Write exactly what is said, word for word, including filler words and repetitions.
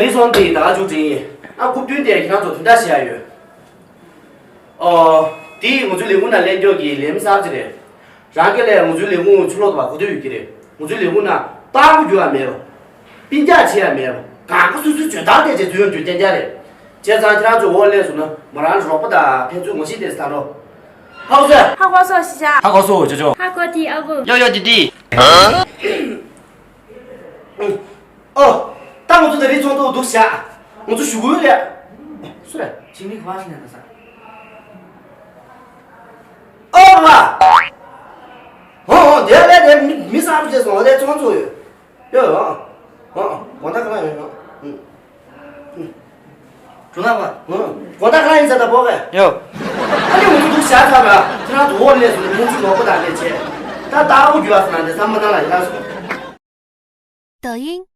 ལི་སོང་དེ་ད་ག་ཅུང་དྲིན་ཡིན། ཨ་ཁུ་བདུན་དེ་ཁྱེད་རང་ཚོ་དོན་དག་བཤད་ཡ་ཡོད། ཨོ། དེ་ང་ཚོའི་ལས་ཁུངས་ནང་ལེན་རྒྱུ་གི་ལས་མི་གསར་ཅིག་རེད། རང་སྐད་ལས་ང་ཚོའི་ལས་ཁུངས་ཕྱི་ལོག་ཏུ་བ་གོ་ཐོས་ཡོད་ཀྱི་རེད། ང་ཚོའི་ལས་ཁུངས་ནང་རྟག་པར་རྒྱུ་བ་མེད་པ། སྤུན་ཀྱག་བྱེད་ཡ་མེད་པ། གང་ག་སོ་སོའི་འཇོན་ཐང་དེ་རྗེས་འཛུལ་ཡོང་རྒྱུ་གཏན་འཁེལ་རེད། བྱས་ཙང་ཁྱེད་རང་ཚོ་འོག་སླེབས་སོང་ན་མོ་རང་ལ་རོགས་པ་དང་ཕན་ཚུན་ངོ་ཤེས་ཏེ་ཟེར་རོགས། ཧ་གོ་སོང་། ཧ་གོ་སོང་ཤི་ཤ། ཧ་གོ་སོང་ཅོ་ཅོ། ཧ་གོ་དེ་ཨ་བུ། ཡོ་ཡོ་དི་དི། ཨོ། ད་ང་ཚོ་ད་རེས་ཚོགས་འདུ་འདུག་བཞག་ང་ཚོ་ཞུ་གི་ཡོད་རེད། སུ་རེད། ཅིང་ལི་ག་བ་ཞིག་ནས་ད་ས། ཨོ་བ། ཧོ་ཧོ་དེ་ལས་དེ་མི་མི་གསར་པ་བྱས་སོང་དེ་ཚོང་ཚོ་ཡོད། ཡོད་ཡོད། ཧོ་ཧོ་དགོང་དག་ག་ལ་ཡོད་ཡོད། ཧུ། ཧུ། གྲུ་ནག་པ། ཧུ། དགོང་དག་ག་ལ་ཡིན་ཟེར་ད་བོ་གས། ཡོད། ཨ་ནི་ང་ཚོ་འདུག་བཞག་ཚར་ར་ཁྱེད་རང་ཚོ་འོག་སླེབས་སོང་ནས་མི་ཚོ་ལོག་པ་དང་ལས་བྱས། ད་ལྟ་ཨ་བོ་རྒྱུ་བ་སོང་ན་དེ་ས་མ་ནང་ལ་ཡིན་ན་སོང་། 抖音